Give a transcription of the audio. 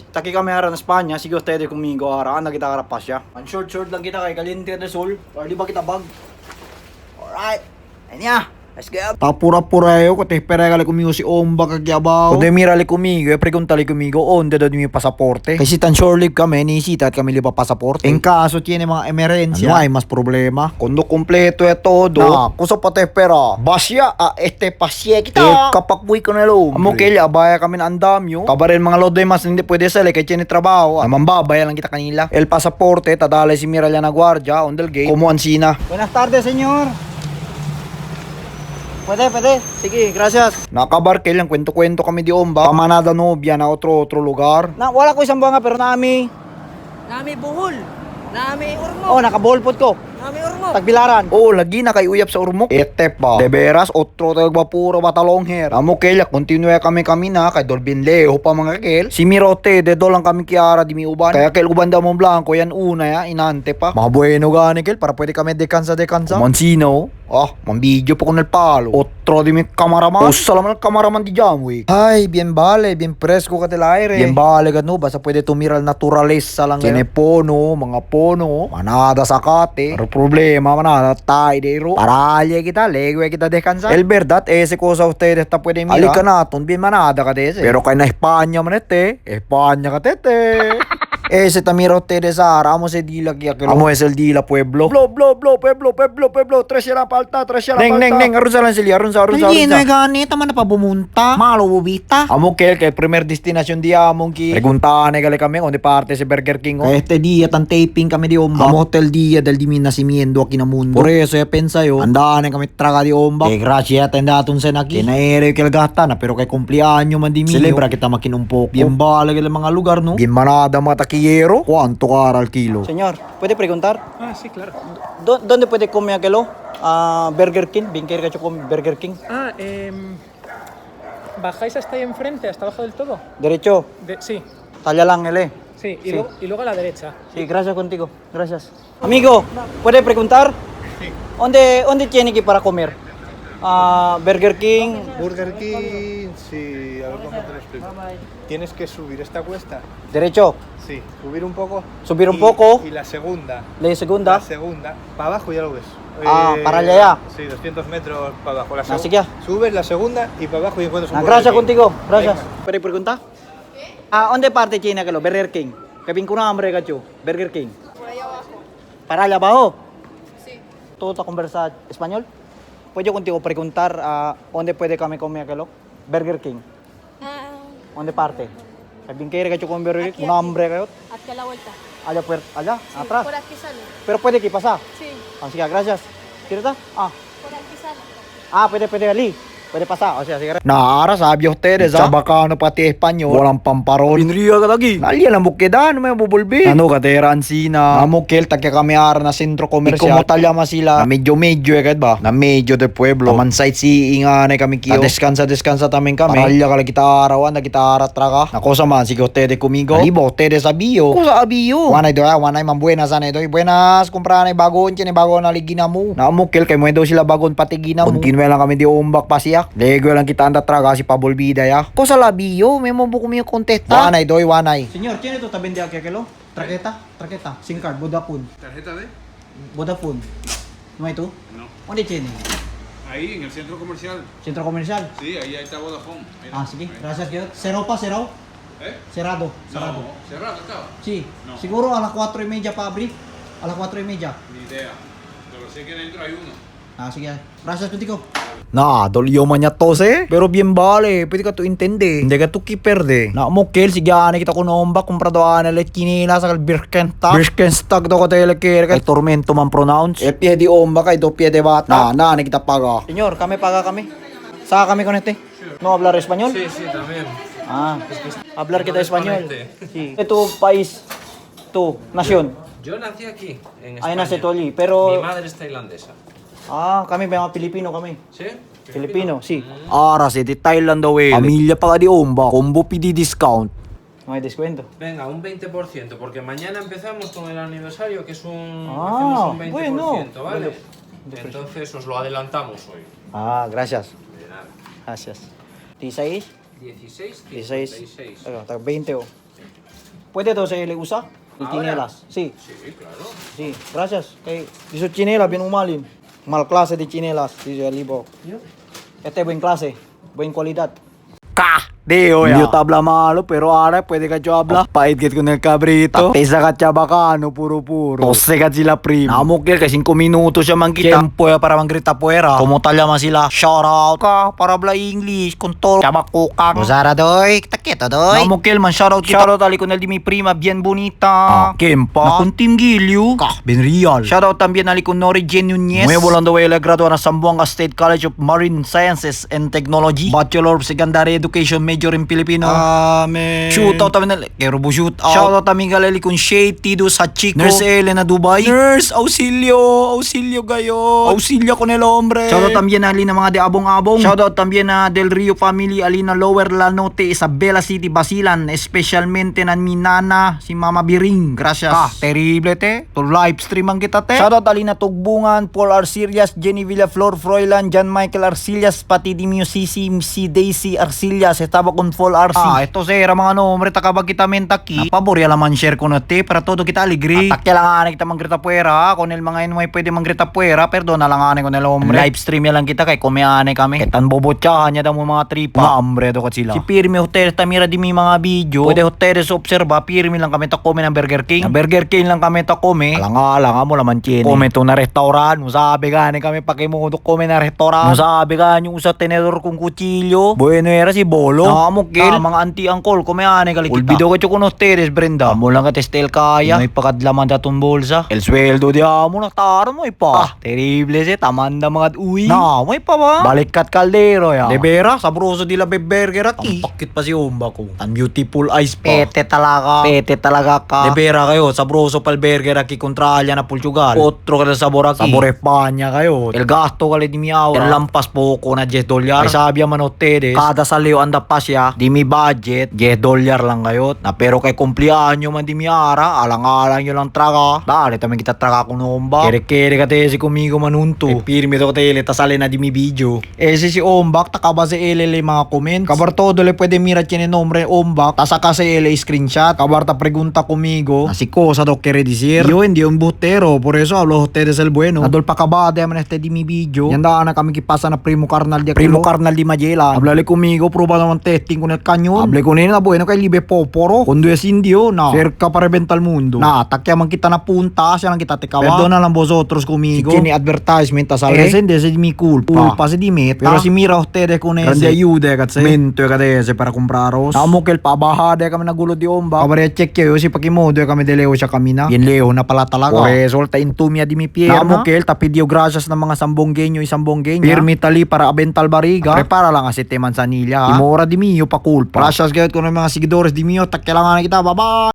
Taki kami ara na Espanya, sige ustedes conmigo ara, anda kita karapas siya. Ang short short lang kita kay caliente del sol, or di ba kita bag? Alright. Ayun niya. Let's go. Tapura-pura yo, ko te espera kale conmigo si Omba kagyabaw. Kundi mirale conmigo, e preguntale conmigo onde do mi pasaporte. Kasi tan short live kami, nisita at kami liba pasaporte. En caso tiene mga emergencia, no hay mas problema. Cuando completo e todo, na, kusa pa te espera. Basya a este pasye kita. Eh, kapakbuy ko na lo. Amo kelya, abaya kami na andamyo. Kabarin mga los demás hindi pwede sale kay tiene trabaho. Naman ba, abaya lang kita kanila. El pasaporte, tadalay si Miralya na guardia, on del gate. Como ansina. Buenas tardes, señor. Pwede, pwede. Sige, gracias. Nakabarkel lang, kwento-kwento kami di Omba. Pamanada nobya na otro-otro lugar. Na, wala ko isang buwan nga, pero nami. Nami Buhol. Nami Ormoc. Oh, nakabolpot ko. Nami Ormoc. Tagbilaran. Oh, lagi na kay uyap sa Ormoc. Ete pa. De veras, otro tagwapuro batalongher. Amo kelya, continue kami kami na kay Dolphin Leo pa mga kel. Si Mirote, de do lang kami kiara di mi uban. Kaya kel uban daw mong blanco, yan una ya, inante pa. Mga bueno gani kel, para pwede kami dekansa dekansa. Mansino. Ah, mambidyo pa con el palo. Otro di mi cameraman. Usa laman el cameraman di Jamwick. Ay, bien vale, bien fresco ka del aire. Bien vale ka no, basta pwede tumira al naturaleza lang. Tiene pono, mga pono, manada sakate. Pero problema, manada tayo dero. Paralye kita, legwe kita descansar. El verdad, ese cosa ustedes está pueden mirar. Alika naton, bien manada ka dese. Pero kay na España man este, España ka tete. Ese tamira ustedes ahora, amo se dila que aquel. Amo es el dila pueblo. Blo blo blo pueblo pueblo pueblo tres la falta, tres la falta. Neng neng neng arun sa lang sila, arun sa arun sa arun sa. gani, tama na pa bumunta. Malo bubita. Amo kel kay primer destination di among ki. Preguntahan kale kami onde parte si Burger King. Oh. Kaya este día tan taping kami di Omba. Amo hotel dia del di mi nacimiento aquí na mundo. Por eso ya pensa yo, andahan kami traga di Omba. Eh gracias tenda atun sen aquí. Kinaere kel gasta na pero kay cumpleaños man di mi. Celebra kita makin un poco. Bien bala el mga lugar no. Bien manada mga taquillero. Cuánto cara al kilo? Señor, ¿puede preguntar? Ah, sí, claro. ¿Dónde puede comer aquello? Ah, Burger King, bien que come Burger King. Ah, bajáis hasta ahí enfrente, hasta abajo del todo. Derecho, Sí, talla lang ele. sí, y, Sí. Luego, a la derecha. Sí, gracias contigo. Gracias. Amigo, ¿puede preguntar? Sí. ¿Dónde tiene que para comer? Ah, Burger King. Burger King, sí, a ver cómo te lo explico. Tienes que subir esta cuesta. Derecho. Sí, subir un poco. Subir un poco. Y la segunda. La segunda. La segunda. Para abajo ya lo ves. Ah, para allá ya. Sí, 200 metros para abajo. La Ah, sí que ya. Subes la segunda y para abajo y encuentras un Ah, Burger gracias King. contigo. Gracias. Venga. ¿Puede preguntar? Ah, ¿dónde parte tiene que lo Burger King? Que bien con hambre, gacho. Burger King. Por ahí abajo. Para allá abajo. Sí. ¿Tú te conversas español? ¿Puedo contigo preguntar ah, dónde puede comer comer aquello? Burger King. Ah, ¿Dónde parte? Que bien que gacho con Burger King. Aquí, Un hambre, gacho. aquí a la vuelta. Allá, allá, Sí, atrás. Por aquí sale. Pero puede que pasa. Sí, Así que gracias. ¿Quieres dar? Ah. por aquí sale. Ah, pwede, pwede ali. Pwede pasa. O sea, sige. Naara, sabi ustedes, ha? Chabacano pati Espanyol. Walang pamparon. Pinriya ka lagi. Nalya lang bukida, ano may bubulbi. Ano ka, teran sina. Namukel, tagya kami ara na sentro komersyal. Ikaw mo talya sila. Na medyo medyo eh, kahit ba? Na medyo de pueblo. Taman sightseeing nga na kami kiyo. Na descansa, descansa tamin kami. Paralya ka lang kita arawan, na kita ara traka. Nako sa man, sige ustedes kumigo. Alibo, ustedes abiyo. Kusa abiyo. Wanay doy, wanay man buenas anay doy. Buenas, kumpra na bagon, tiene bagon na ligina mo. Namukel, kay mo daw sila bagon pati gina mo. Continue lang kami di umbak pa siya. Lego lang kita anda traga si pabolbida ya. Kusa labiyo, may mo buko mi kontesta. Wanay doy, wanay. Señor, tiene tu taben de aquí aquelo? Traqueta, traqueta, SIM card, Vodafone. ¿Tarjeta de? Vodafone. ¿No hay tú? No. ¿Dónde tiene? Ahí, en el centro comercial. Centro comercial. Sí, ahí está Vodafone. Mira. Ah, sí. Gracias, yo. Cero pa, cero. ¿Eh? Cerrado, cerrado. No, cerrado estaba. Sí. No. Seguro a las 4:30 para abrir. A las 4:30. Ni idea. Pero sé que dentro hay uno. Ah, sige. Gracias, contigo. Na, dolyo man niya tos eh. Pero bien vale, pwede ka to intende. Hindi ka to kiperde. Na mo kel, sige ane kita kunomba, kumprado ane le kinila sa Birkenstock. Birkenstock do ko tele kere kay tormento man pronounce. E pie di omba kay do pie de bata. Na, na ane kita paga. Señor, kami paga kami. Sa kami con este. No hablar español? Sí, sí, también. Ah, hablar kita español. desconecte. Sí. Tu país, tu nación. Yo nací aquí, en Ay, España. nace tú allí, pero- Mi madre es tailandesa. Ah, kami mga Pilipino kami. ¿Sí? Filipino, sí. Ara, si di Thailand daw eh. Pamilya pa ka di omba. Combo pidi discount. May descuento. Venga, un 20%, porque mañana empezamos con el aniversario, que es un... Ah, hacemos un 20%, bueno. ¿vale? Bueno, Entonces os lo adelantamos hoy. Ah, gracias. De nada. Gracias. 16? 16, 16. 56. Ano, tag 20 oh. Pwede to sa ele usa? El chinelas. Sí. Sí, claro. Sí, gracias. Kay diso chinela bien umalin. Mal clase de chinelas, dice el libro. Este buen clase, buen cualidad. Ka! Dio ya. Yo tabla malo, pero ahora puede que yo habla. Pait que con el cabrito. Pesa ka chabacano, puro puro. Tose ka sila primo. Amo que 5 minutos siya man kita. Tiempo ya para mangrita puera. Como tal llama sila. Shout out ka para habla English con todo. Chabakukang. Usara doy, taquito doy. Amo que man shout out kita. Shout out ali con el de mi prima bien bonita. Ah, Kempa. Na con Team Gilio. Ka, ben real. Shout out también ali con Nori Jen Nunez. Nuevo Landahuela, graduada na Zamboanga State College of Marine Sciences and Technology. Bachelor of Secondary Education major in Filipino. Amen. Shoot out también. Kero shoot out. Shout out también galeli con Shay Tido Sachiko. Nurse Elena Dubai. Nurse, auxilio, auxilio gayo. Auxilio con el hombre. Shout out también a Alina mga de Abong Abong. Shout out también a Del Rio Family, Alina Lower Lanote, Isabela City, Basilan, especialmente na mi nana, si Mama Biring. Gracias. Ah, terrible te. To live stream ang kita te. Shout out Alina Tugbungan, Paul Arcillas, Jenny Villaflor, Froilan, John Michael Arcillas, pati di Musisi, si Daisy Arcillas, estaba con Paul Arci. Ah, esto sera mga nombre, takabag kita mentaki. Pabor laman share ko na te, para todo kita alegre. Atak lang kita manggrita puera, con el mga NY pwede manggrita puera, perdona lang ane con el hombre. Live stream ya lang kita kay kumiane kami. Kay tan bobotsahan niya daw mo mga tripa. Mga hambre do sila. Si Pirmi Hotel, tamira di mi mga video. Pwede hoteles obserba, Pirmi lang kami ta kome ng Burger King. Na Burger King lang kami ta kome. Alang-alang amo laman chini. Kome to na restaurant, musabi gani kami pakimundo kome na restaurant. Musabi gani yung usa tenedor kong kutsilyo. Bueno era si Bolo. Nakamukil. Ah, mga auntie uncle, kome ane kali kita. Olvido ka con ustedes, Brenda. Amo lang ka testel kaya. May pakadlaman datong bolsa. El sueldo di amo na taro mo ipa. Ah, terrible si tamanda mga uy. Na, mo ipa ba? Balikat kaldero ya. De vera, sabroso di la burger aki. Ang pakit pa si Omba ko. Ang beautiful eyes pa. Pete talaga. Pete talaga ka. De vera kayo, sabroso pal burger aki kontra na Portugal. Otro ka sabor aki. Sabor Espanya kayo. El gasto kali di mi aura. El lampas poco na 10 dolyar. Ay sabi man ustedes, kada saliw anda pa siya, di mi budget, 10 dolyar lang kayo. Na pero kay kumpleaño man di mi ara, alang-alang nyo lang traga. Dale, también kita traga con omba. Kere kere ka te si conmigo manunto. E pirmi to tele, tasale na di mi video. Ese si Ombak, takaba si LL mga comments. Kabar todo le puede mira tiene nombre Ombak, tasaka si LL screenshot. Kabar ta pregunta conmigo. Así cosa do quiere decir. Yo hindi un bustero, por eso hablo ustedes el bueno. Adol pakabade man este di mi video. Yanda na kami kipasa na primo carnal di primo carnal di Magellan. Hablale conmigo, prueba naman testing con el cañón. Hable con él na bueno kay libe poporo. Cuando es indio, na. Cerca para reventar el mundo. Na, takyaman kita na punta, siya lang kita tekawa. Perdona lang vosotros conmigo. Si tiene advertisement sale. Ese ese es mi culpa. Culpa si di meta. Pero si mira ustedes con ese. Grande ayuda kasi. Mento ese para compraros. Amo que el pabahade kami nagulo di omba. Kabarya check kayo si pakimodo kami de leo siya kami na. Bien leo na pala talaga. Por eso ta intumia di mi pierna. Amo que el tapidio gracias ng mga sambonggenyo isambonggenyo. Pirmi tali para abental bariga. Prepara lang asi te manzanilla. Imora di mio pa culpa. Gracias kayo con mga seguidores di mio. Takailangan kita. Bye bye.